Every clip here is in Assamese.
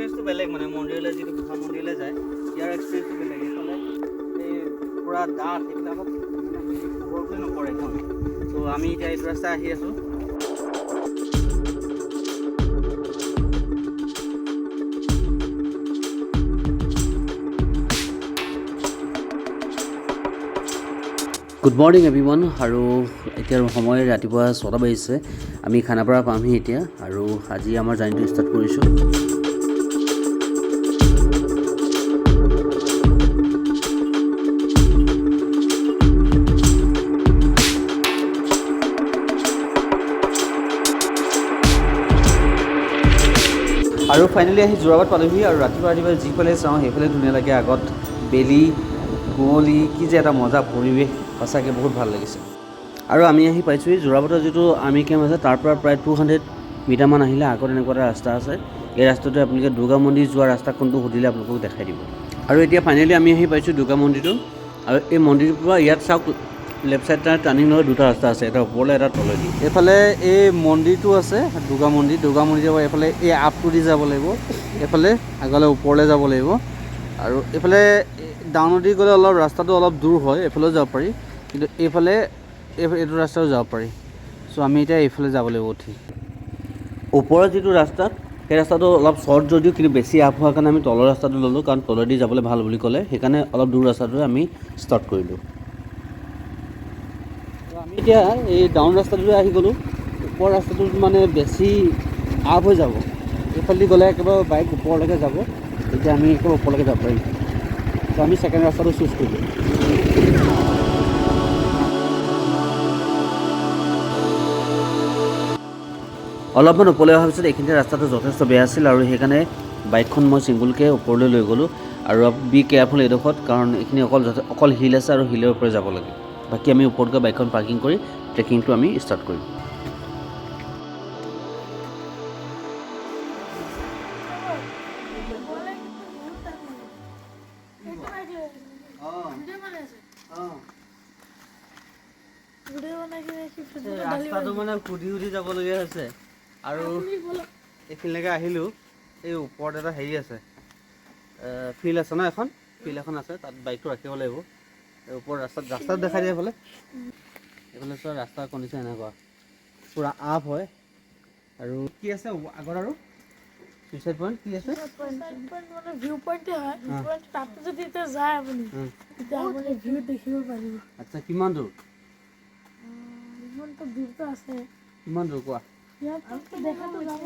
এক্সপিৰিয়েঞ্চটো বেলেগ, মানে মন্দিৰলৈ যিটো গুহা মন্দিৰলৈ যায়, ইয়াৰ এক্সপিৰিয়েঞ্চটো বেলেগ। এইফালে এই পূৰা ডাঠ, এইবিলাকত মানে বেছি পোহৰ বুলি নপৰে একদম। চ' আমি এতিয়া এইটো ৰাস্তা আহি আছোঁ। Good morning everyone. আৰু এতিয়া সময় ৰাতিপুৱা 6টা বাজিছে। আমি খানাপাৰা পামহি এতিয়া আৰু আজি আমাৰ জাৰ্ণিটো ষ্টাৰ্ট কৰিছোঁ। আৰু ফাইনেলি আহি যোৰাবাট পালোহি। আৰু ৰাতিপুৱা ৰাতিপুৱা যিফালে চাওঁ সেইফালে ধুনীয়া লাগে। আগত বেলি, কুঁৱলী, কি যে এটা মজা পৰিৱেশ, সঁচাকৈ বহুত ভাল লাগিছে। আৰু আমি আহি পাইছোঁহি যোৰাবাটৰ যিটো আৰ্মি কেম্প আছে, তাৰ পৰা প্ৰায় 200 মিটাৰমান আহিলে আগত এনেকুৱা এটা ৰাস্তা আছে। এই ৰাস্তাটোৱে আপোনালোকে দুৰ্গা মন্দিৰ যোৱা ৰাস্তা কোনটো সুধিলে আপোনালোকক দেখাই দিব। আৰু এতিয়া ফাইনেলি আমি আহি পাইছোঁ দুৰ্গা মন্দিৰটো। আৰু এই মন্দিৰটোৰ পৰা ইয়াত চাওক, লেফ্ট ছাইড টাৰ্ণিং লৈ দুটা ৰাস্তা আছে, এটা ওপৰলৈ, এটা তলেদি। এইফালে এই মন্দিৰটো আছে, দুৰ্গা মন্দিৰ। দুৰ্গা মন্দিৰৰ পৰা এইফালে এই আপটো দি যাব লাগিব, এইফালে আগলৈ ওপৰলৈ যাব লাগিব। আৰু এইফালে ডাউনদি গ'লে অলপ ৰাস্তাটো অলপ দূৰ হয়, এইফালেও যাব পাৰি, কিন্তু এইফালে এইটো ৰাস্তাও যাব পাৰি। চ' আমি এতিয়া এইফালে যাব লাগিব উঠি। ওপৰৰ যিটো ৰাস্তাত, সেই ৰাস্তাটো অলপ শ্বৰ্ট যদিও কিন্তু বেছি আপ হোৱাৰ কাৰণে আমি তলৰ ৰাস্তাটো ল'লোঁ, কাৰণ তলেদি যাবলৈ ভাল বুলি ক'লে, সেইকাৰণে অলপ দূৰ ৰাস্তাটোৱে আমি ষ্টাৰ্ট কৰিলোঁ। আমি এতিয়া এই ডাউন ৰাস্তাটোৰে আহি গ'লোঁ। ওপৰ ৰাস্তাটোত মানে বেছি আপ হৈ যাব, এইফালেদি গ'লে একেবাৰে বাইক ওপৰলৈকে যাব। এতিয়া আমি একেবাৰে ওপৰলৈকে যাব পাৰিম। ত' আমি ছেকেণ্ড ৰাস্তাটো চুজ কৰিলোঁ। অলপমান ওপৰলৈ অহাৰ পিছত এইখিনিতে ৰাস্তাটো যথেষ্ট বেয়া আছিল আৰু সেইকাৰণে বাইকখন মই ছিংগুলকৈ ওপৰলৈ লৈ গ'লোঁ। আৰু বি কেয়াৰফুল এইডোখৰত, কাৰণ এইখিনি অকল শিল আছে আৰু শিলৰ ওপৰে যাব লাগে। বাকী আমি ওপৰত গৈ বাইকখন পাৰ্কিং কৰি ট্ৰেকিংটো আমি ষ্টাৰ্ট কৰিম। ৰাস্তাটো মানে সুধি সুধি যাবলগীয়া হৈছে। আৰু এইখিনিলৈকে আহিলোঁ। এই ওপৰত এটা হেৰি আছে, ফিল্ড আছে ন, এখন ফিল্ড এখন আছে, তাত বাইকটো ৰাখিব লাগিব। এই ওপৰত ৰাস্তাত দেখাই দিয়ে। এইফালে এইফালে চোৱা, ৰাস্তাৰ কণ্ডিশ্যন এনেকুৱা, পূৰা আপ হয়। আৰু কি আছে আগত? আৰু চুইচাইড পইণ্ট কি আছে? মানে ভিউ পইণ্টে হয়। ভিউ পইণ্ট তাতে যদি এতিয়া যায় আপুনি, তেতিয়া আপুনি ভিউ দেখিব পাৰিব। আচ্ছা, কিমান দূৰ? ইমানটো দূৰটো আছে। কিমান দূৰ কোৱা? ইয়াত দেখাটো যাব,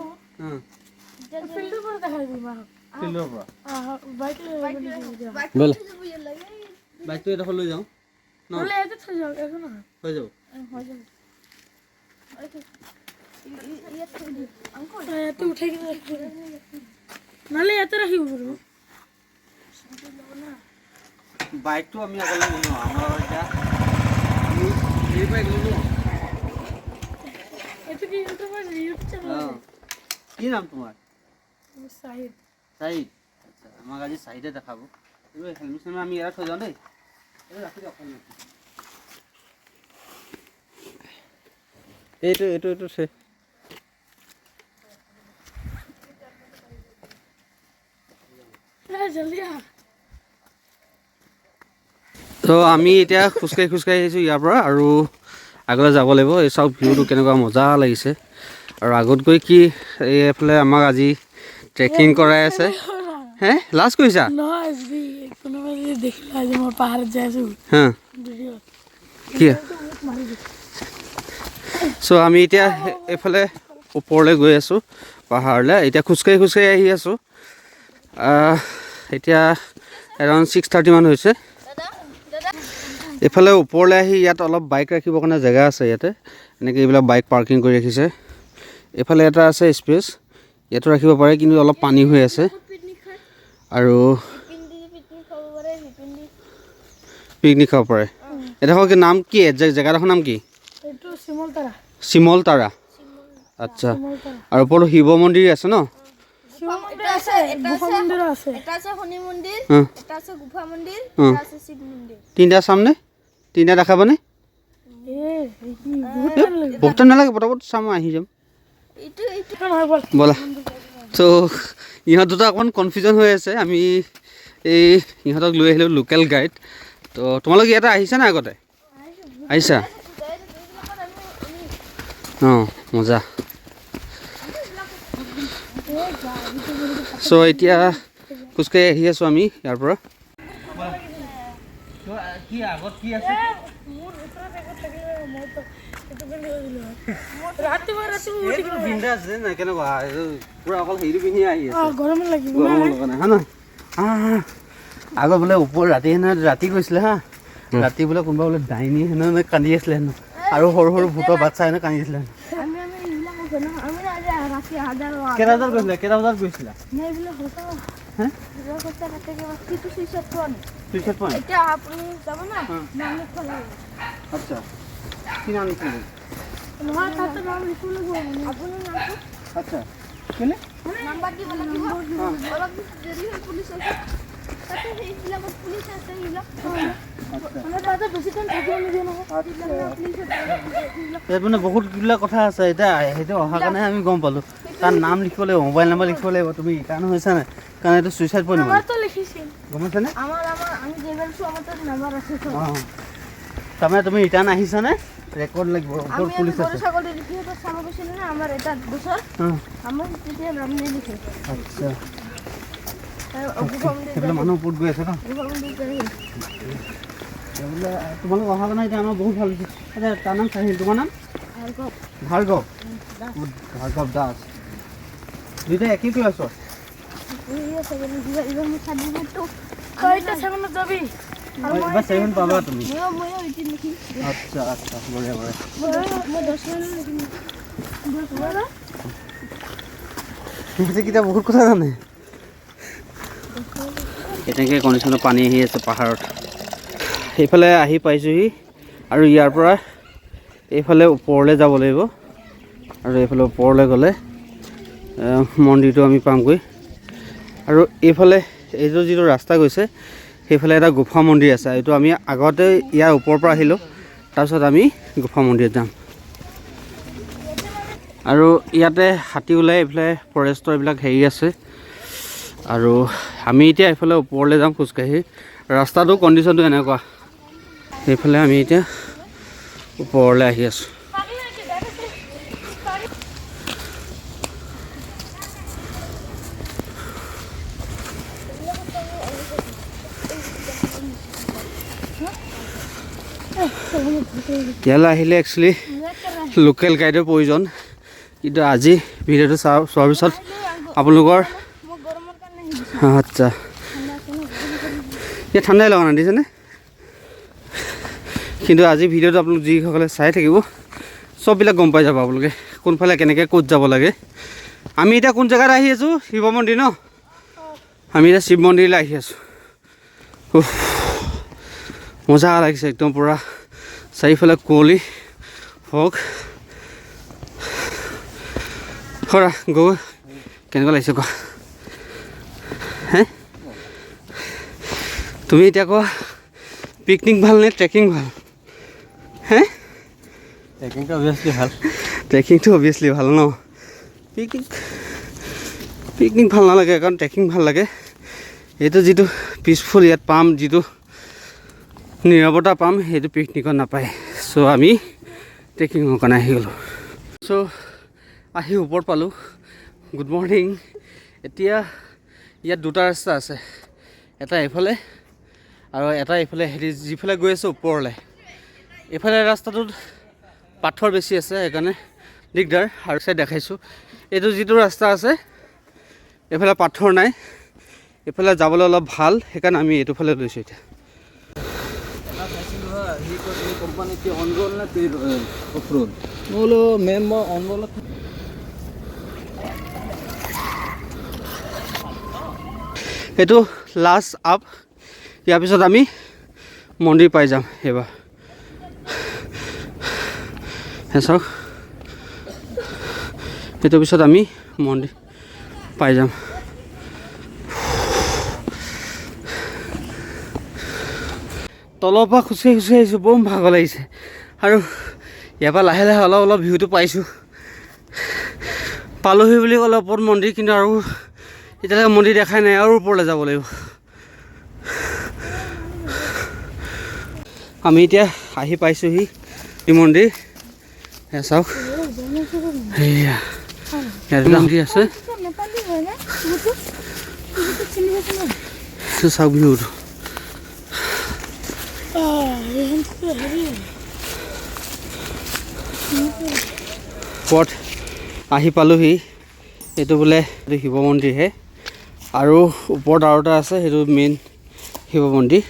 ফিল্ডৰ পৰা দেখাই দিম, আহক। ফিল্ডৰ পৰা? আহক, বাইক লৈ আহিব নেকি এতিয়া? ব'লা, বাইকটো এডোখৰ লৈ যাওঁ ন? নহ'লে ইয়াতে থৈ যাওক, একো নহয়। হৈ যাব। হৈ যাব। ইয়াতে উঠাই কিনে ৰাখিব, নহ'লে ইয়াতে ৰাখিব পাৰিব। বাইকটো আমি অকলে নিনো, আমাৰ এতিয়া আমি হেৰি বাইক ল'লো। এইটো কি ইউটিউবৰ ইউটিউব চেনেল? অঁ, কি নাম তোমাৰ? চাহিদ। চাহিদ, আচ্ছা। আমাক আজি চাহিদে দেখাব। এইটো হেলমেট চেলমেট আমি ইয়াত থৈ যাওঁ দেই। এইটো ৰাখি দিয়ক হেলমেট। এইটো এইটো এইটো থৈ। জলদি আহ। তো আমি এতিয়া খোজকাঢ়ি খোজকাঢ়ি আহিছোঁ ইয়াৰ পৰা আৰু আগলৈ যাব লাগিব। এই চাওক, ভিউটো কেনেকুৱা মজা লাগিছে। আৰু আগত গৈ কি, এইফালে আমাক আজি ট্ৰেকিং কৰাই আছে। হে, লাজ কৰিছা? নহয়, যদি কোনোবাই যদি দেখিলে আজি মই পাহাৰত যাই আছোঁ হা ভিডিঅ'ত কি মোক মাৰি দিব। চ' আমি এতিয়া এইফালে ওপৰলৈ গৈ আছোঁ, পাহাৰলৈ। এতিয়া খোজকাঢ়ি খোজকাঢ়ি আহি আছোঁ। এতিয়া এৰাউণ্ড 6:30মান হৈছে। এইফালে ওপৰলৈ আহি ইয়াত অলপ বাইক ৰাখিবৰ কাৰণে জেগা আছে। ইয়াতে এনেকৈ এইবিলাক বাইক পাৰ্কিং কৰি ৰাখিছে। এইফালে এটা আছে স্পেচ, ইয়াতো ৰাখিব পাৰে, কিন্তু অলপ পানী হৈ আছে। আৰু পিকনিক খাব পাৰে। এডোখৰ কি নাম কি? জেগাডোখৰ নাম কি? এইটো চিমলতাৰা। চিমলতাৰা, আচ্ছা। চিমলতাৰা। আৰু ওপৰত শিৱ মন্দিৰ আছে ন? শিৱ মন্দিৰ আছে, গুফা মন্দিৰো আছে। এটা আছে শনি মন্দিৰ, এটা আছে গুফা মন্দিৰ, এটা আছে শিৱ মন্দিৰ। তিনিটা চামনে? তিনিটা দেখাবনে? এ কি বহুত টাইম লাগিব। বহুত টাইম নালাগে, পটাপট চাম, আহি যাম। এইটো এইটো নহয়, ব'ল। ব'লা। ত' ইহঁত দুটা অকণমান কনফিউজন হৈ আছে। আমি এই ইহঁতক লৈ আহিলোঁ লোকেল গাইড। তো তোমালোক ইয়াতে আহিছা নে আগতে? আহিছা? অঁ, মজা। চ' এতিয়া খোজকাঢ়ি আহি আছোঁ আমি ইয়াৰ পৰা। কি আগত কি আছে? মোৰ ভিতৰত একো থাকিলে মইতো সেইটো পিন্ধি দিলোঁ হয়। ৰাতিপুৱা ৰাতিপুৱা উঠি এইটো বিন্দাছ যে নাই, কেনেকুৱা এইটো পুৰা অকল হেৰিটো পিন্ধি আহি আছে। অঁ, গৰম লাগিব। গৰমৰ লগা নাই। হা নহয়, আগত বোলে ওপৰ ৰাতি হেনো, ৰাতি গৈছিলে হা, ৰাতি বোলে কোনোবা বোলে ডাইনী হেনো কান্দি আছিলে হেনো, আৰু সৰু সৰু ভূতৰ বাচ্ছা হেনো কান্দি আছিলে হেনো। আমি আমি এইবিলাক কৈছো ন, আমি আজি ৰাতি হাজাৰ কেইটা বজাত গৈছিলা? কেইটা বজাত গৈছিলা? নাই, এইবিলাক সঁচা। হে? এইবিলাক সঁচা। তাতে কিবা কিটো চুইচত পোৱা নাই। চুইচত পোৱা নাই? এতিয়া আপুনি যাব না, নাম লিখিব লাগিব। আচ্ছা, কি নাম লিখিব লাগিব? নহয়, তাতে নাম লিখিব লাগিব আপুনি। আপোনাৰ নামটো। আচ্ছা, কেলে? নাম্বাৰ দিব লাগিব। অলপ দেৰি হ'ল, পুলিচ আছে তাতে, সেইবিলাকত পুলিচ আছে সেইবিলাক। মানে তাতে বেছি টাইম থাকিব নিদিয়ে নহয়। পুলিচ আছে সেইবিলাক। ইয়াত মানে বহুতবিলাক কথা আছে। এতিয়া সেইটো অহাৰ কাৰণে আমি গম পালোঁ। তাৰ নাম লিখিব লাগিব, মোবাইল নাম্বাৰ লিখিব লাগিব, তুমি ৰিটাৰ্ণ হৈছা নাই, কাৰণ এইটো চুইচাইড পইণ্ট মানে। আমাৰতো লিখিছিল। গম পাইছানে? আমাৰ আমাৰ আমি যেইবাৰ আছোঁ, আমাৰ তাত নাম্বাৰ আছে চব। অঁ, তাৰমানে তুমি ৰিটাৰ্ণ আহিছানে ৰেকৰ্ড লাগিব। ওপৰত আমি আমি পুলিচ গৰু আছে। ছাগলী সিহঁতক চাব গৈছিলোঁ না, আমাৰ এটা বছৰ আমাৰ তেতিয়া নাম নিলিখে। আচ্ছা। গুফা মন্দিৰ। সেইফালে মানুহ ওপৰত গৈ আছে ন? গুফা মন্দিৰ যাই। বোলে তোমালোক অহাৰ কাৰণে এতিয়া আমাৰ বহুত ভাল হৈছে। আচ্ছা, তাৰ নাম চাহিল, তোমাৰ নাম? ভাৰ্গৱ। ভাৰ্গৱ, ভাৰ্গৱ দাস। দুইটা একেই ক্লাছৰ? এইবাৰ মোৰ চাৰ্টিফিকেটটো। তই এতিয়া ছেভেনত যাবি। এইবাৰ ছেভেন পাবা তুমি। ময়ো ময়ো এইটিন লিখিম। আচ্ছা আচ্ছা, বঢ়িয়া বঢ়িয়া। মই 10 মান লিখিম। সিহঁতে বহুত কথা জানে। এনেকৈ কণ্ডিশ্যনত পানী আহি আছে পাহাৰত। সেইফালে আহি পাইছোঁহি আৰু ইয়াৰ পৰা এইফালে ওপৰলৈ যাব লাগিব, আৰু এইফালে ওপৰলৈ গ'লে মন্দিৰটো আমি পামগৈ। আৰু এইফালে এইটো যিটো ৰাস্তা গৈছে, সেইফালে এটা গুফা মন্দিৰ আছে। এইটো আমি আগতে ইয়াৰ ওপৰৰ পৰা আহিলোঁ, তাৰপিছত আমি গুফা মন্দিৰত যাম। আৰু ইয়াতে হাতী ওলাই, এইফালে ফৰেষ্টৰ এইবিলাক হেৰি আছে। আৰু আমি এতিয়া এইফালে ওপৰলৈ যাম খোজকাঢ়ি। ৰাস্তাটো কণ্ডিশ্যনটো এনেকুৱা। সেইফালে আমি এতিয়া ওপৰলৈ আহি আছোঁ। ইয়ালৈ আহিলে একচুৱেলি লোকেল গাইডৰ প্ৰয়োজন, কিন্তু আজি ভিডিঅ'টো চোৱাৰ পিছত আপোনালোকৰ মই গৰমৰ কাৰণে আহিছোঁ। আচ্ছা, এতিয়া ঠাণ্ডাই লগা নাই দিছেনে? কিন্তু আজি ভিডিঅ'টো আপোনালোক যিসকলে চাই থাকিব, চববিলাক গম পাই যাব আপোনালোকে কোনফালে কেনেকৈ ক'ত যাব লাগে। আমি এতিয়া কোন জেগাত আহি আছোঁ? শিৱ মন্দিৰ ন? আমি এতিয়া শিৱ মন্দিৰলৈ আহি আছোঁ। উফ, মজা লাগিছে একদম পূৰা, চাৰিওফালে কুঁৱলী হওক। খৰা গগৈ, কেনেকুৱা লাগিছে কোৱা? হে, তুমি এতিয়া কোৱা, পিকনিক ভাল নে ট্ৰেকিং ভাল? হে? ট্ৰেকিংটো অভিয়াছলি ভাল। ট্ৰেকিংটো অভিয়াছলি ভাল ন? পিকনিক ভাল নালাগে, কাৰণ ট্ৰেকিং ভাল লাগে। এইটো যিটো পিচফুল ইয়াত পাম, যিটো নীৰৱতা পাম, সেইটো পিকনিকত নাপায়। চ' আমি ট্ৰেকিঙৰ কাৰণে আহি গ'লোঁ। চ' আহি ওপৰত পালোঁ। Good morning. এতিয়া ইয়াত দুটা ৰাস্তা আছে, এটা এইফালে আৰু এটা এইফালে। হেৰি যিফালে গৈ আছোঁ ওপৰলৈ, এইফালে ৰাস্তাটোত পাথৰ বেছি আছে, সেইকাৰণে দিগদাৰ। আৰু চাই দেখাইছোঁ, এইটো যিটো ৰাস্তা আছে এইফালে পাথৰ নাই, এইফালে যাবলৈ অলপ ভাল, সেইকাৰণে আমি এইটো ফালে লৈছোঁ এতিয়া। কোম্পানী কি অন ৰোল না অফ ৰোল? মই বোলো মেম, মই অন ৰোলত। এইটো লাষ্ট আপ, ইয়াৰ পিছত আমি মন্দিৰ পাই যাম এইবাৰ। হে চাওক, এইটোৰ পিছত আমি মন্দিৰ পাই যাম। তলৰ পৰা খোজকাঢ়ি খোজকাঢ়ি আহিছোঁ, বম ভাগৰ লাগিছে। আৰু ইয়াৰ পৰা লাহে লাহে অলপ অলপ ভিউটো পাইছোঁ। পালোহি বুলি ক'লে ওপৰত মন্দিৰ, কিন্তু আৰু এতিয়ালৈকে মন্দিৰ দেখাই নাই, আৰু ওপৰলৈ যাব লাগিব। আমি এতিয়া আহি পাইছোঁহি মন্দিৰ। এয়া চাওক, সেয়া ইয়াত মন্দিৰ আছে। চাওক ভিউটো। ওপৰত আহি পালোহি। এইটো বোলে এইটো শিৱ মন্দিৰহে, আৰু ওপৰত আৰু এটা আছে, সেইটো মেইন শিৱ মন্দিৰ।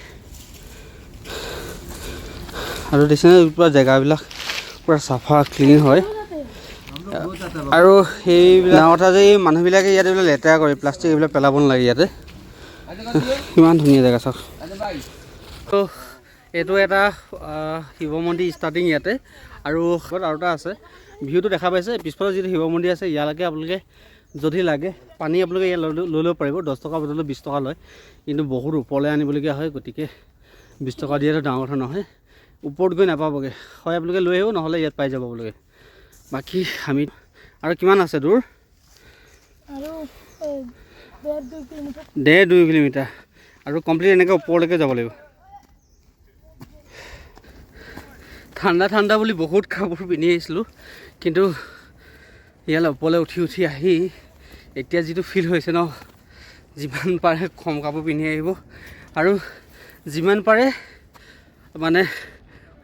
আৰু দেখিছেনে পূৰা জেগাবিলাক পূৰা চাফা ক্লিন হয়। আৰু সেইবিলাক ডাঙৰ কথা যে এই মানুহবিলাকে ইয়াত এইবিলাক লেতেৰা কৰে, প্লাষ্টিক এইবিলাক পেলাব নালাগে ইয়াতে। ইমান ধুনীয়া জেগা চাওক। ত' এইটো এটা শিৱ মন্দিৰ ষ্টাৰ্টিং ইয়াতে, আৰু আৰু এটা আছে। ভিউটো দেখা পাইছে, পিছফালে যিটো শিৱ মন্দিৰ আছে ইয়ালৈকে আপোনালোকে যদি লাগে পানী আপোনালোকে ইয়াত লৈ ল'ব পাৰিব। 10 টকা বদলত 20 টকা লয়, কিন্তু বহুত ওপৰলৈ আনিবলগীয়া হয়, গতিকে 20 টকা দিয়াটো ডাঙৰ কথা নহয়। ওপৰত গৈ নাপাবগৈ, হয় আপোনালোকে লৈ আহিব, নহ'লে ইয়াত পাই যাব আপোনালোকে। বাকী আমি আৰু কিমান আছে দূৰ? আৰু 1.5-2 কিলোমিটাৰ। 1.5-2 কিলোমিটাৰ আৰু কমপ্লিট এনেকৈ ওপৰলৈকে যাব লাগিব। ঠাণ্ডা ঠাণ্ডা বুলি বহুত কাপোৰ পিন্ধি আহিছিলোঁ, কিন্তু ইয়ালৈ ওপৰলৈ উঠি উঠি আহি এতিয়া যিটো ফিল হৈছে ন, যিমান পাৰে কম কাপোৰ পিন্ধি আহিব, আৰু যিমান পাৰে মানে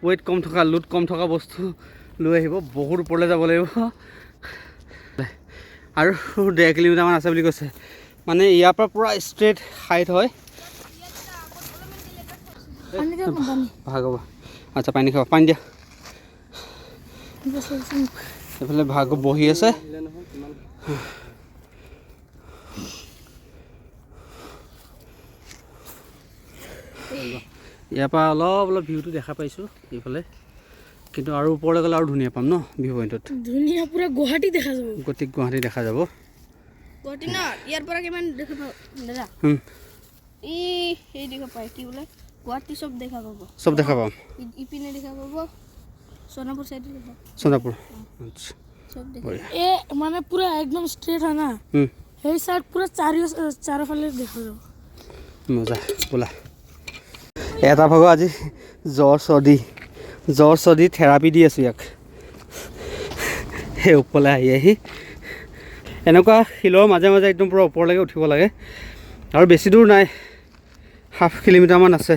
ৱেইট কম থকা, লোড কম থকা বস্তু লৈ আহিব। বহুত ওপৰলৈ যাব লাগিব, আৰু 1.5 কিলোমিটাৰমান আছে বুলি কৈছে। মানে ইয়াৰ পৰা পূৰা ষ্ট্ৰেইট হাইট হয়। পানী দিয়ক না, পানী। ভাৰ্গৱ, আচ্ছা পানী খাব, পানী দিয়া। বছ লাগিছে মোক। এইফালে ভাৰ্গৱ বহি আছে। ইয়াৰ পৰা অলপ অলপ ভিউটো দেখা পাইছোঁ এইফালে, কিন্তু আৰু ওপৰলৈ গ'লে আৰু ধুনীয়া পাম ন ভিউ পইণ্টত। ধুনীয়া, পুৰা গুৱাহাটী দেখা যাব। গোটেই গুৱাহাটী দেখা যাব। গুৱাহাটী ন, ইয়াৰ পৰা কিমান দেখা পাব দাদা? এই সেই দেখা পায়, কি বোলে, গুৱাহাটী চব দেখা পাব। চব দেখা পাম। ইপিনে দেখা পাব, সোণাপুৰ চাইডে দেখা সোণাপুৰ, আচ্ছা। চব দেখা। বঢ়িয়া। এ মানে পুৰা একদম ষ্ট্ৰেইট হয় না, সেই চাইড পুৰা চাৰিওফালে দেখা যাব। মজা। বোলা এটা ভাগৰ আজি জ্বৰ চৰ্দি, জ্বৰ চৰ্দি থেৰাপি দি আছোঁ ইয়াক। সেই ওপৰলৈ আহি আহি এনেকুৱা শিলৰ মাজে মাজে একদম পূৰা ওপৰলৈকে উঠিব লাগে, আৰু বেছি দূৰ নাই, হাফ কিলোমিটাৰমান আছে।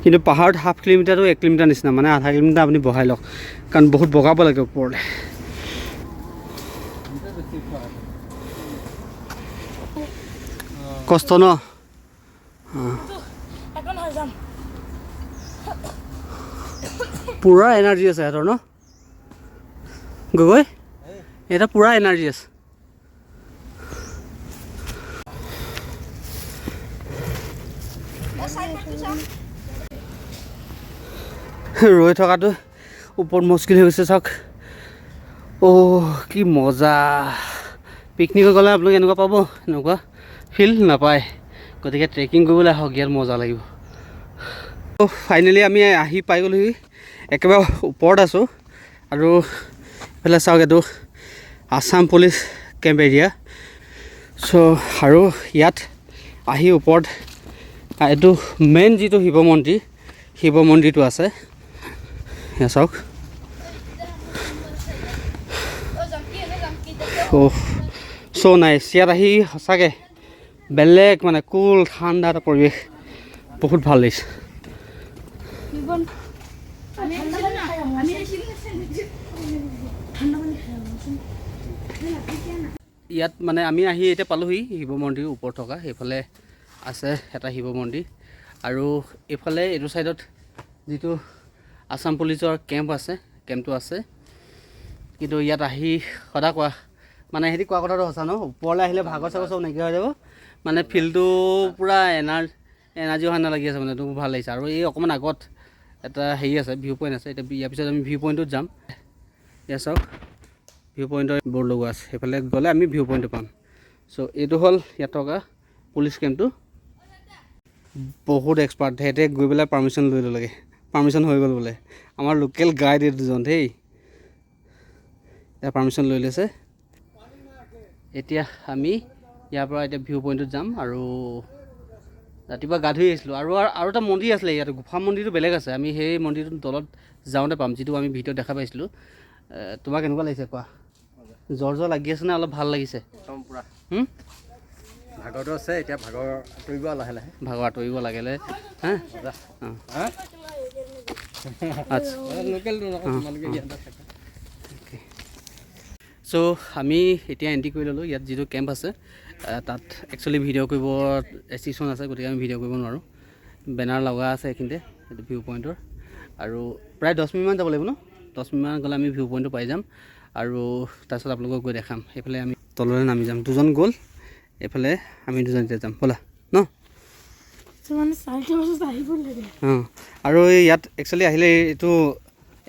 কিন্তু পাহাৰত হাফ কিলোমিটাৰটো 1 কিলোমিটাৰ নিচিনা, মানে আধা কিলোমিটাৰ আপুনি বঢ়াই লওক, কাৰণ বহুত বগাব লাগে ওপৰলৈ। কষ্ট ন? একো নহয়, যাম। পূৰা এনাৰ্জি আছে সিহঁতৰ ন গগৈ? এটা পূৰা এনাৰ্জি আছে। ৰৈ থকাটো ওপৰত মুস্কিল হৈ গৈছে। চাওক, অ' কি মজা। পিকনিকত গ'লে আপোনালোকে এনেকুৱা পাব? এনেকুৱা ফিল নাপায়। গতিকে ট্ৰেকিং কৰিবলৈ আহক, ইয়াত মজা লাগিব। ফাইনেলি আমি আহি পাই গ'লোহি, একেবাৰে ওপৰত আছোঁ। আৰু এইফালে চাওক, এইটো আছাম পুলিচ কেম্প এৰিয়া। চ' আৰু ইয়াত আহি ওপৰত এইটো মেইন যিটো শিৱ মন্দিৰ, শিৱ মন্দিৰটো আছে। এয়া চাওক। অ' চ' নাইচ। ইয়াত আহি সঁচাকৈ বেলেগ মানে কুল ঠাণ্ডা এটা পৰিৱেশ, বহুত ভাল লাগিছে। আমি আহিছিলো না, আমি আহিছিলো। ঠাণ্ডা পানী খাই আহোঁচোন। ইয়াত মানে আমি আহি এতিয়া পালোহি শিৱ মন্দিৰ ওপৰত থকা। সেইফালে আছে এটা শিৱ মন্দিৰ, আৰু এইফালে এইটো ছাইডত যিটো আছাম পুলিচৰ কেম্প আছে, কেম্পটো আছে। কিন্তু ইয়াত আহি সদায় কোৱা মানে সিহঁতি কোৱা কথাটো সঁচা ন, ওপৰলৈ আহিলে ভাগৰ চাগৰ চব নাইকিয়া হৈ যাব। মানে ফিল্ডটো পূৰা এনাৰ্জি অহা নিচিনা লাগি আছে, মানে এইটো ভাল লাগিছে। আৰু এই অকণমান আগত এটা হেৰি আছে, ভিউ পইণ্ট আছে। এতিয়া ইয়াৰ পিছত আমি ভিউ পইণ্টটোত যাম। ইয়াত চাওক, ভিউ পইণ্টৰ বৰ্ড লগোৱা আছে, সেইফালে গ'লে আমি ভিউ পইণ্টটো পাম। চ' এইটো হ'ল ইয়াত থকা পুলিচ কেম্পটো। বহুত এক্সপাৰ্ট সিহঁতে, গৈ পেলাই পাৰ্মিশ্যন লৈ ল'লেগৈ, পাৰ্মিশ্যন হৈ গ'ল বোলে। আমাৰ লোকেল গাইড এই দুজন দেই, এতিয়া পাৰ্মিশ্যন লৈ লৈছে। এতিয়া আমি ইয়াৰ পৰা এতিয়া ভিউ পইণ্টটোত যাম। আৰু ৰাতিপুৱা গা ধুই আহিছিলোঁ। আৰু আৰু এটা মন্দিৰ আছিলে ইয়াত, গুফা মন্দিৰটো বেলেগ আছে, আমি সেই মন্দিৰটোৰ তলত যাওঁতে পাম, যিটো আমি ভিডিঅ'ত দেখা পাইছিলোঁ। তোমাক কেনেকুৱা লাগিছে কোৱা? জ্বৰ জ্বৰ লাগি আছে নে অলপ ভাল লাগিছে? একদম পূৰা ভাগৰটো আছে, এতিয়া ভাগৰ আঁতৰিব লাহে লাহে। ভাগৰ আঁতৰিব লাগিলে। হা, আচ্ছা, চ' আমি এতিয়া এণ্ট্ৰি কৰি ল'লোঁ। ইয়াত যিটো কেম্প আছে তাত একচুৱেলি ভিডিঅ' কৰিব ৰেষ্ট্ৰিকশ্যন আছে, গতিকে আমি ভিডিঅ' কৰিব নোৱাৰোঁ। বেনাৰ লগা আছে এইখিনিতে, এইটো ভিউ পইণ্টৰ। আৰু প্ৰায় 10 মিনিটমান যাব লাগিব ন? 10 মিনিটমান গ'লে আমি ভিউ পইণ্টটো পাই যাম। আৰু তাৰপিছত আপোনালোকক গৈ দেখাম। সেইফালে আমি তললৈ নামি যাম, দুজন গ'ল, এইফালে আমি দুজন এতিয়া যাম। ব'লা ন? অঁ, আৰু ইয়াত একচুৱেলি আহিলে এইটো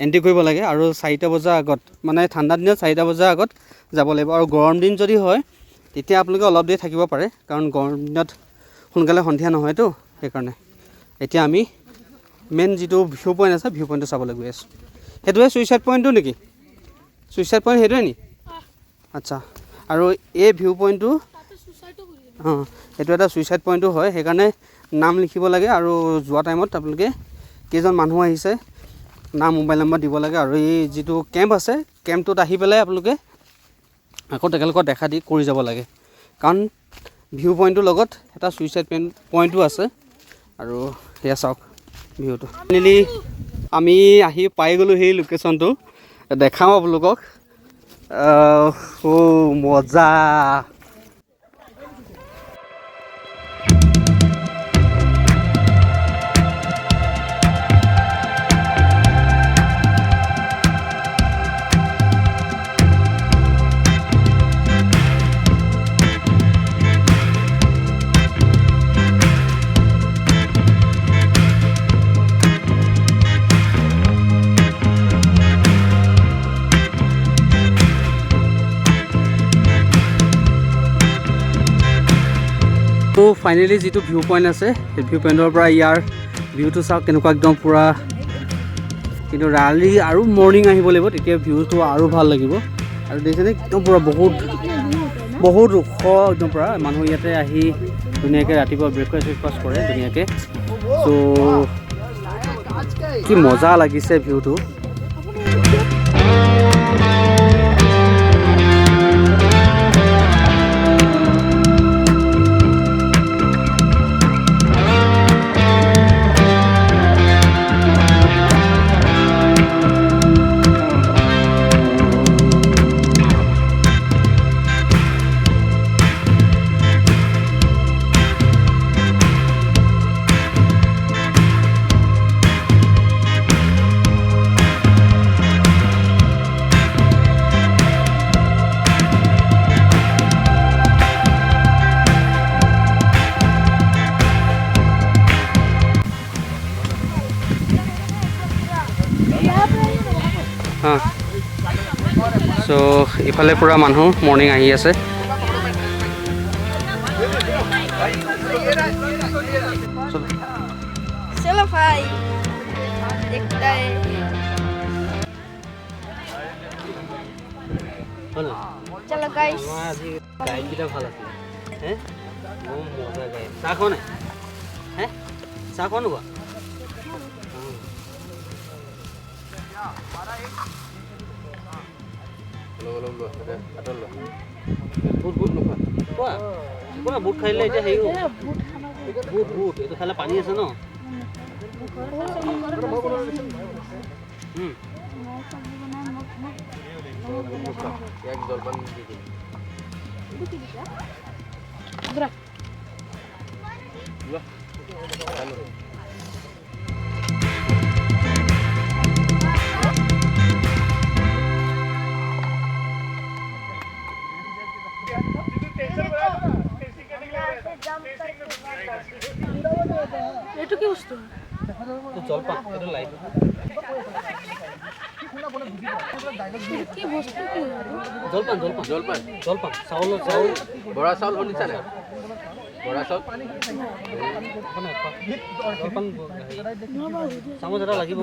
এণ্ট্ৰি কৰিব লাগে, আৰু 4টা বজাৰ আগত, মানে ঠাণ্ডা দিনত 4টা বজাৰ আগত যাব লাগিব। আৰু গৰম দিন যদি হয় তেতিয়া আপোনালোকে অলপ দেৰি থাকিব পাৰে, কাৰণ গৰম দিনত সোনকালে সন্ধিয়া নহয়তো, সেইকাৰণে। এতিয়া আমি মেইন যিটো ভিউ পইণ্ট আছে, ভিউ পইণ্টটো চাবলৈ গৈ আছোঁ। সেইটোৱে চুইচাইড পইণ্টটো নেকি? চুইচাইড পইণ্ট সেইটোৱে নি? আচ্ছা, আৰু এই ভিউ পইণ্টটো, অঁ, সেইটো এটা চুইচাইড পইণ্টো হয়, সেইকাৰণে নাম লিখিব লাগে। আৰু যোৱা টাইমত আপোনালোকে কেইজন মানুহ আহিছে, নাম মোবাইল নম্বৰ দিব লাগে। আৰু এই যিটো কেম্প আছে, কেম্পটোত আহি পেলাই আপোনালোকে আকৌ তেখেতলোকক দেখা দি কৰি যাব লাগে, কাৰণ ভিউ পইণ্টটোৰ লগত এটা চুইচাইড পইণ্টো আছে। আৰু সেয়া চাওক ভিউটো। ফাইনেলি আমি আহি পাই গ'লোঁ সেই লোকেশ্যনটো, দেখাওঁ আপোনালোকক। অ' মজা। তো ফাইনেলি যিটো ভিউ পইণ্ট আছে, সেই ভিউ পইণ্টৰ পৰা ইয়াৰ ভিউটো চাওক কেনেকুৱা, একদম পূৰা। কিন্তু ৰালি আৰু মৰ্ণিং আহিব লাগিব, তেতিয়া ভিউটো আৰু ভাল লাগিব। আৰু দেখিছেনে একদম পূৰা বহুত বহুত ওখ, একদম পূৰা মানুহ ইয়াতে আহি ধুনীয়াকৈ ৰাতিপুৱা ব্ৰেকফাষ্ট চেকফাষ্ট কৰে ধুনীয়াকৈ। চ' কি মজা লাগিছে ভিউটো। চ' ইফালে পূৰা মানুহ মৰ্ণিং আহি আছে। চলো ভাই, দেখতে চলো গাইস। আজি গাইডকেইটা ভাল আছিলে, হে মজা গাইড। চাহ খোৱা নাই? হে চাহ খোৱা নোখোৱা? বুট বুট নোখোৱা? কোৱা কোৱা, বুট খাই দিলে এতিয়া হেৰি হ'ব। বুট বুট এইটো খালে পানী আছে ন। এইটো কি বস্তু? জলপান, এইটো লাইট। কি বস্তু? কি জলপান? জলপান, জলপান, জলপান, চাউল, চাউল, বৰা চাউল শুনিছা নাই? বৰা চাউল চামুচ এটা লাগিব,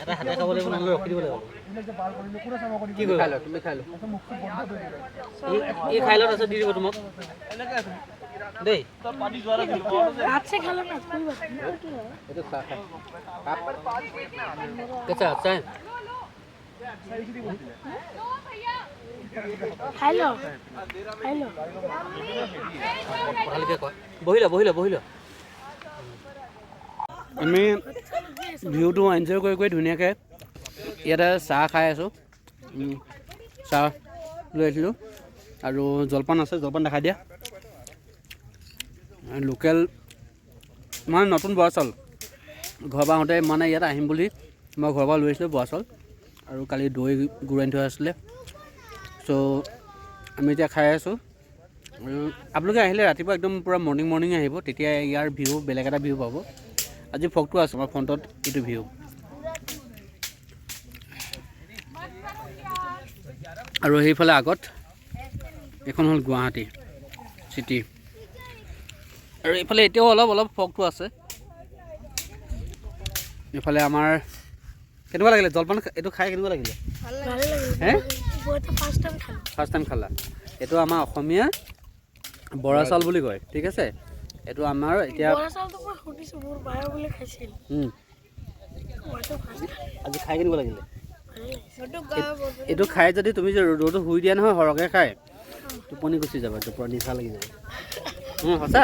এটা হাতে খাব লাগিব, নহ'লে ৰখি দিব লাগিব। কি খাই লোৱা, তুমি খাই লোৱা। এই খাই লোৱা, তাৰপিছত দি দিব তোমাক দেই। হাত খালে না। এইটো চাহ খাই। কেঁচা আচ্ছা। খাই ল, খাই ল। ভালকৈ কয়। বহি লোৱা, বহি লোৱা, বহি লোৱা। আমি ভিউটো এনজয় কৰি কৰি ধুনীয়াকৈ ইয়াতে চাহ খাই আছোঁ। চাহ লৈ আহিছিলোঁ আৰু জলপান আছে, জলপান দেখাই দিয়া। লোকেল মানে নতুন বৰা চাউল, ঘৰৰ পৰা আহোঁতে মানে ইয়াত আহিম বুলি মই ঘৰৰ পৰা লৈ আহিছিলোঁ বৰা চাউল, আৰু কালি দৈ গুৰ আনি থোৱা আছিলে। চ' আমি এতিয়া খাই আছোঁ। আৰু আপোনালোকে আহিলে ৰাতিপুৱা একদম পূৰা মৰ্ণিং মৰ্ণিং আহিব, তেতিয়া ইয়াৰ ভিউ বেলেগ এটা ভিউ পাব। আজি ফগটো আছে আমাৰ ফ্ৰণ্টত এইটো ভিউ। আৰু সেইফালে আগত এইখন হ'ল গুৱাহাটী চিটি। আৰু এইফালে এতিয়াও অলপ অলপ ফগটো আছে। এইফালে আমাৰ কেনেকুৱা লাগিলে জলপান? এইটো খাই কেনেকুৱা লাগিলে? ভালে লাগিলে। হে? মই এটা ফাৰ্ষ্ট টাইম খালোঁ। ফাৰ্ষ্ট টাইম খালা? এইটো আমাৰ অসমীয়া বৰা চাউল বুলি কয়, ঠিক আছে? এইটো আমাৰ এতিয়া বৰা চাউলটো মই শুনিছোঁ, মোৰ বায়ে বোলে খাইছিল। মইতো ফাৰ্ষ্ট। আজি খাই কেনেকুৱা লাগিলে? ভালে লাগিছে। এইটো খাই যদি তুমি যে ৰ'দত শুই দিয়া নহয়, সৰহকৈ খাই টোপনি গুচি যাবা, পূৰা নিচা লাগি যাব। সঁচা।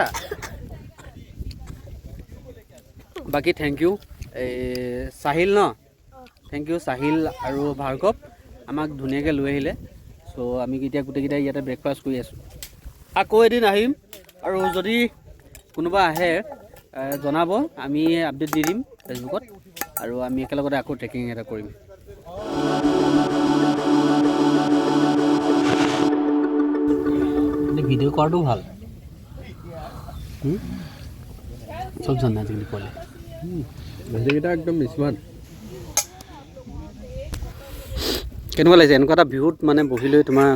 বাকী thank U এই চাহিল ন, thank U Sahil আৰু ভাৰ্গৱ, আমাক ধুনীয়াকৈ লৈ আহিলে। চ' আমি এতিয়া গোটেইকেইটাই ইয়াতে ব্ৰেকফাষ্ট কৰি আছোঁ। আকৌ এদিন আহিম, আৰু যদি কোনোবা আহে জনাব, আমি আপডেট দি দিম ফেচবুকত, আৰু আমি একেলগতে আকৌ ট্ৰেকিং এটা কৰিম। ভিডিঅ' কৰাটো ভাল, চব জানে আজিকালি পোৱালি। গোটেইকেইটা একদম স্মাৰ্ট। কেনেকুৱা লাগিছে এনেকুৱা এটা ভিউত মানে বহি লৈ তোমাৰ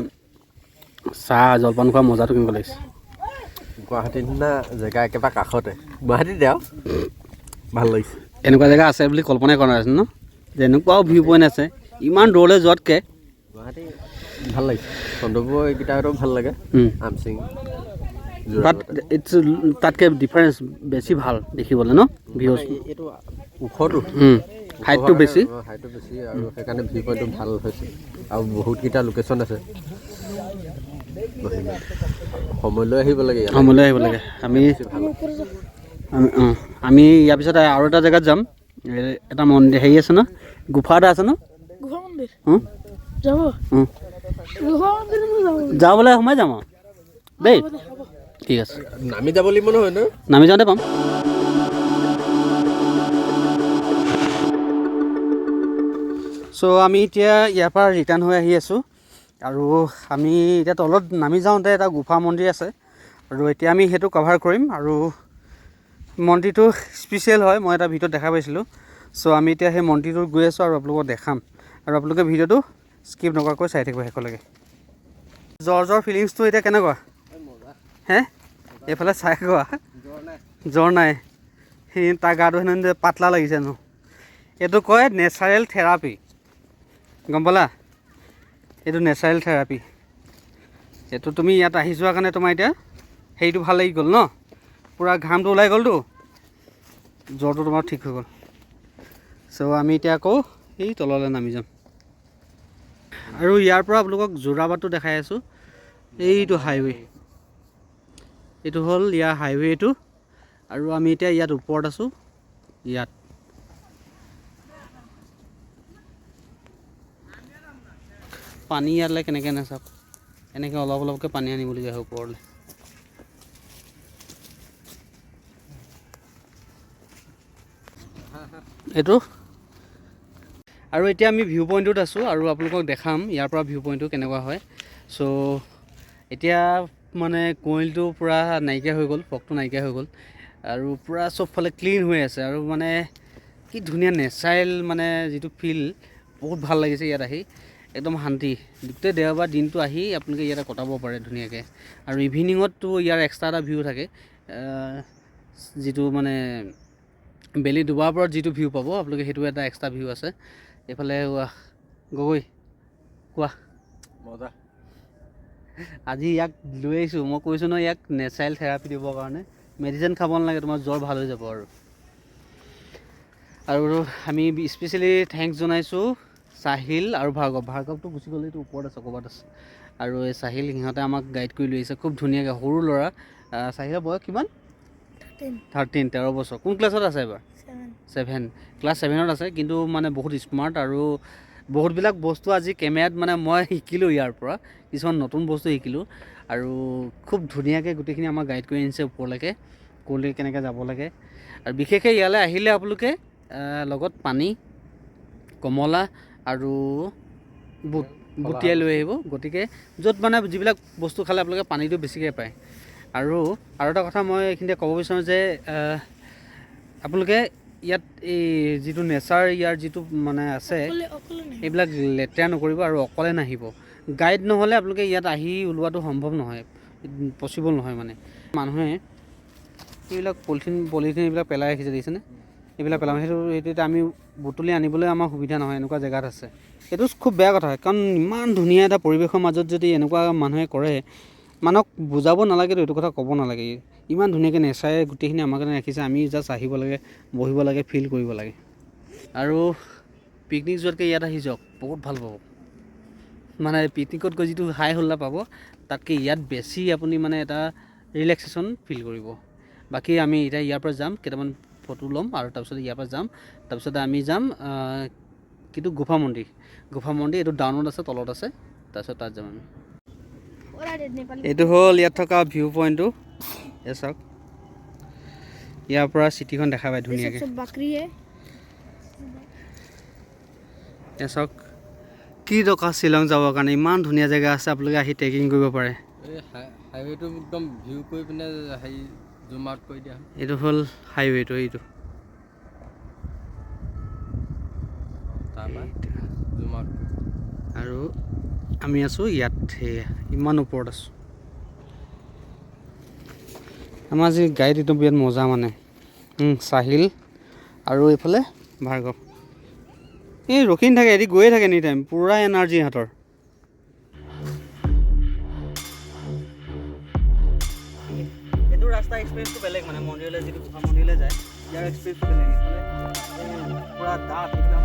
চাহ জলপান খোৱা মজাটো কেনেকুৱা লাগিছে? গুৱাহাটীৰ নিচিনা জেগা একেবাৰে কাষতে, গুৱাহাটীতে আৰু ভাল লাগিছে। এনেকুৱা জেগা আছে বুলি কল্পনাই কৰা নাছিল ন, যে এনেকুৱাও ভিউ পইণ্ট আছে ইমান দূৰলৈ যোৱাতকৈ। গুৱাহাটী ভাল লাগিছে, চন্দ্ৰপুৰ এইকেইটাতো ভাল লাগে, আমচিং। বাট it's তাতকৈ ডিফাৰেঞ্চ বেছি ভাল দেখিবলৈ ন ভিউ। এইটো ওখটো, হাইটটো বেছি, হাইটটো বেছি, আৰু সেইকাৰণে ভিউ পইণ্টটো ভাল হৈছে। আৰু বহুতকেইটা লোকেশ্যন আছে, সময় লৈ আহিব লাগে। সময় লৈ আহিব লাগে। আমি আমি ইয়াৰ পিছত আৰু এটা জেগাত যাম, এটা মন্দিৰ হেৰি আছে ন, গুফা এটা আছে ন, যাবলৈ সোমাই যাম আৰু দেই। ঠিক আছে, নামি যাব লাগিব নহয় ন? নামি যাওঁতে পাম। চ' আমি এতিয়া ইয়াৰ পৰা ৰিটাৰ্ণ হৈ আহি আছোঁ, আৰু আমি এতিয়া তলত নামি যাওঁতে এটা গুফা মন্দিৰ আছে, আৰু এতিয়া আমি সেইটো কভাৰ কৰিম। আৰু মন্দিৰটো স্পেচিয়েল হয়, মই এটা ভিডিঅ'ত দেখা পাইছিলোঁ। চ' আমি এতিয়া সেই মন্দিৰটোত গৈ আছোঁ আৰু আপোনালোকক দেখাম, আৰু আপোনালোকে ভিডিঅ'টো স্কিপ নকৰাকৈ চাই থাকিব শেষলৈকে। জ্বৰ জ্বৰ ফিলিংছটো এতিয়া কেনেকুৱা? হে, এইফালে চাই কোৱা। জ্বৰ নাই, সি তাৰ গাটো হেনো পাতলা লাগিছে হেনো। এইটো কয় নেচাৰেল থেৰাপি, গম পালা? এইটো নেচাৰেল থেৰাপি। এইটো তুমি ইয়াত আহি যোৱাৰ কাৰণে তোমাৰ এতিয়া হেৰিটো ভাল লাগি গ'ল ন, পূৰা ঘামটো ওলাই গ'লতো, জ্বৰটো তোমাৰ ঠিক হৈ গ'ল। চ' আমি এতিয়া আকৌ এই তললৈ নামি যাম। আৰু ইয়াৰ পৰা আপোনালোকক যোৰাবাটটো দেখাই আছোঁ। এইটো হাইৱে, এইটো হ'ল ইয়াৰ হাইৱেটো। আৰু আমি এতিয়া ইয়াত ওপৰত আছোঁ। ইয়াত পানী ইয়ালৈ কেনেকৈ নাচাওক, এনেকৈ অলপ অলপকৈ পানী আনিবলগীয়া হয় ওপৰলৈ। এইটো আৰু এতিয়া আমি ভিউ পইণ্টটোত আছোঁ, আৰু আপোনালোকক দেখাম ইয়াৰ পৰা ভিউ পইণ্টটো কেনেকুৱা হয়। চ' এতিয়া মানে কুঁৱলীটো পূৰা নাইকিয়া হৈ গ'ল, ফগটো নাইকিয়া হৈ গ'ল, আৰু পূৰা চবফালে ক্লিন হৈ আছে। আৰু মানে কি ধুনীয়া নেচাৰেল মানে যিটো ফিল, বহুত ভাল লাগিছে ইয়াত আহি। একদম শান্তি। গোটেই দেওবাৰ দিনটো আহি আপোনালোকে ইয়াতে কটাব পাৰে ধুনীয়াকৈ। আৰু ইভিনিঙততো ইয়াৰ এক্সট্ৰা এটা ভিউ থাকে, যিটো মানে বেলি ডুবাৰ পৰত যিটো ভিউ পাব আপোনালোকে, সেইটো এটা এক্সট্ৰা ভিউ আছে। এইফালে গগৈ কোৱা। মজা। আজি ইয়াক লৈ আহিছোঁ, মই কৈছোঁ নহয় ইয়াক নেচাৰেল থেৰাপি দিবৰ কাৰণে। মেডিচিন খাব নালাগে, তোমাৰ জ্বৰ ভাল হৈ যাব। আৰু আৰু আমি স্পেচিয়েলি thanks জনাইছোঁ চাহিল আৰু ভাৰ্গৱ। ভাৰ্গৱটো গুচি গ'ল, এইটো ওপৰত আছে, ক'ৰবাত আছে। আৰু এই চাহিল, সিহঁতে আমাক গাইড কৰি লৈ আহিছে খুব ধুনীয়াকৈ। সৰু ল'ৰা, চাহিলৰ বয়স কিমান? 13। 13, 13 বছৰ। কোন ক্লাছত আছে এবাৰ? 7। 7, ক্লাছ 7ত আছে। কিন্তু মানে বহুত স্মাৰ্ট আৰু বহুতবিলাক বস্তু আজি কেমেৰাত মানে মই শিকিলোঁ ইয়াৰ পৰা, কিছুমান নতুন বস্তু শিকিলোঁ। আৰু খুব ধুনীয়াকৈ গোটেইখিনি আমাক গাইড কৰি আনিছে ওপৰলৈকে, ক'লৈ কেনেকৈ যাব লাগে। আৰু বিশেষকৈ ইয়ালৈ আহিলে আপোনালোকে লগত পানী, কমলা আৰু বুট বুটিয়াই লৈ আহিব। গতিকে য'ত মানে যিবিলাক বস্তু খালে আপোনালোকে পানীটো বেছিকৈ পায়। আৰু আৰু এটা কথা মই এইখিনিতে ক'ব বিচাৰোঁ যে আপোনালোকে ইয়াত এই যিটো নেচাৰ ইয়াৰ যিটো মানে আছে, অকলে অকলে নাহিব। এইবিলাক লেতেৰা নকৰিব আৰু অকলে নাহিব। গাইড নহ'লে আপোনালোকে ইয়াত আহি ওলোৱাটো সম্ভৱ নহয়, পচিবল নহয়। মানে মানুহে এইবিলাক পলিথিন পলিথিন এইবিলাক পেলাই ৰাখিছে, দেখিছেনে? এইবিলাক পেলাম, সেইটো সেইটো এতিয়া আমি বুটলি আনিবলৈ আমাৰ সুবিধা নহয়, এনেকুৱা জেগাত আছে। এইটো খুব বেয়া কথা, কাৰণ ইমান ধুনীয়া এটা পৰিৱেশৰ মাজত যদি এনেকুৱা মানুহে কৰে, মানুহক বুজাব নালাগেতো, এইটো কথা ক'ব নালাগে। ইমান ধুনীয়াকৈ নেচাৰে গোটেইখিনি আমাৰ কাৰণে ৰাখিছে, আমি জাষ্ট আহিব লাগে, বহিব লাগে, ফিল কৰিব লাগে। আৰু পিকনিক যোৱাতকৈ ইয়াত আহি যাওক, বহুত ভাল পাব। মানে পিকনিকত গৈ যিটো হাই হুল্লা পাব, তাতকৈ ইয়াত বেছি আপুনি মানে এটা ৰিলেক্সেশ্যন ফিল কৰিব। বাকী আমি এতিয়া ইয়াৰ পৰা যাম, কেইটামান ফটো ল'ম আৰু তাৰপিছত ইয়াৰ পৰা যাম। তাৰপিছতে আমি যাম কিন্তু গুফা মন্দিৰ। গুফা মন্দিৰ এইটো ডাউনত আছে, তলত আছে, তাৰপিছত তাত যাম আমি। এইটো হ'ল ইয়াত থকা ভিউ পইণ্টটো, এই চাওক, ইয়াৰ পৰা চিটিখন দেখা পায় ধুনীয়াকৈ। सब बकरी है। এই চাওক, কি দৰকাৰ শ্বিলং যাবৰ কাৰণে, ইমান ধুনীয়া জেগা আছে, আপোনালোকে আহি ট্ৰেকিং কৰিব পাৰে। এই হাইৱেটো একদম ভিউ কৰি পিনে হেৰি জুম আউট কৰি দিয়া। এইটো হ'ল হাইৱেটো, এইটো। তাৰপৰা জুম আউট। আৰু আমি আছোঁ ইয়াত, সেয়া ইমান ওপৰত আছোঁ। আমাৰ যি গাইড একদম বিৰাট মজা মানে, চাহিল আৰু এইফালে ভাৰ্গৱ। এই ৰখি নাথাকে, এদি গৈয়ে থাকে এনি টাইম, পূৰা এনাৰ্জি ইহঁতৰ। এইটো ৰাস্তা এক্সপিৰিয়েঞ্চটো বেলেগ, মানে মন্দিৰলৈ যিটো গুফা মন্দিৰলৈ যায়, ইয়াৰ এক্সপিৰিয়েঞ্চটো বেলেগ। এইফালে এই পূৰা ডাঠ, এইবিলাক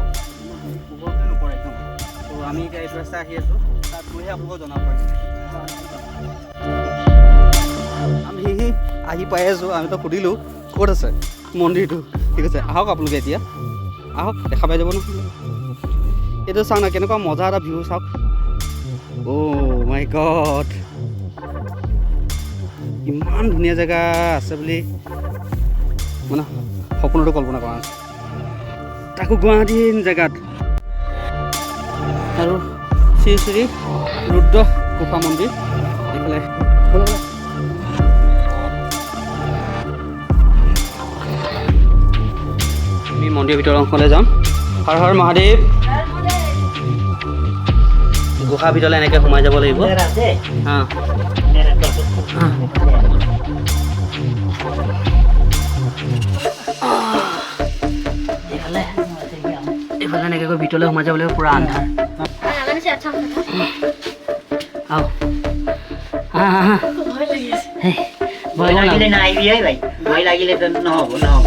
পোহৰটোৱে নপৰে একদম। ত' আমি এতিয়া এইটো ৰাস্তা আহি আছোঁ, তাত গৈহে আপোনালোকক জনাব পাৰিম। আমি আহি পাই আছোঁ, আমিতো সুধিলোঁ ক'ত আছে মন্দিৰটো। ঠিক আছে, আহক আপোনালোকে এতিয়া আহক, দেখা পাই যাব নহয়। এইটো চাওক না, কেনেকুৱা মজা এটা ভিউ চাওক। অ' মাই গড, ইমান ধুনীয়া জেগা আছে বুলি মানে সপোনতো কল্পনা কৰা নাছিলোঁ, তাকো গুৱাহাটীৰ জেগাত। আৰু শ্ৰী শ্ৰী ৰুদ্ৰ গুফা মন্দিৰ এইফালে। ব'লা, ব'লা। আমি মন্দিৰৰ ভিতৰৰ অংশলৈ যাম। হৰ হৰ মহাদেৱ। গুহা ভিতৰলৈ এনেকৈ সোমাই যাব লাগিব। হা। এইফালে এইফালে এনেকৈ গৈ ভিতৰলৈ সোমাই যাব লাগিব, পূৰা আন্ধাৰ। আও ভয় লাগি আছে। ভয় লাগিলে নাহিবি ভাই, ভয় লাগিলে নহ'ব নহ'ব।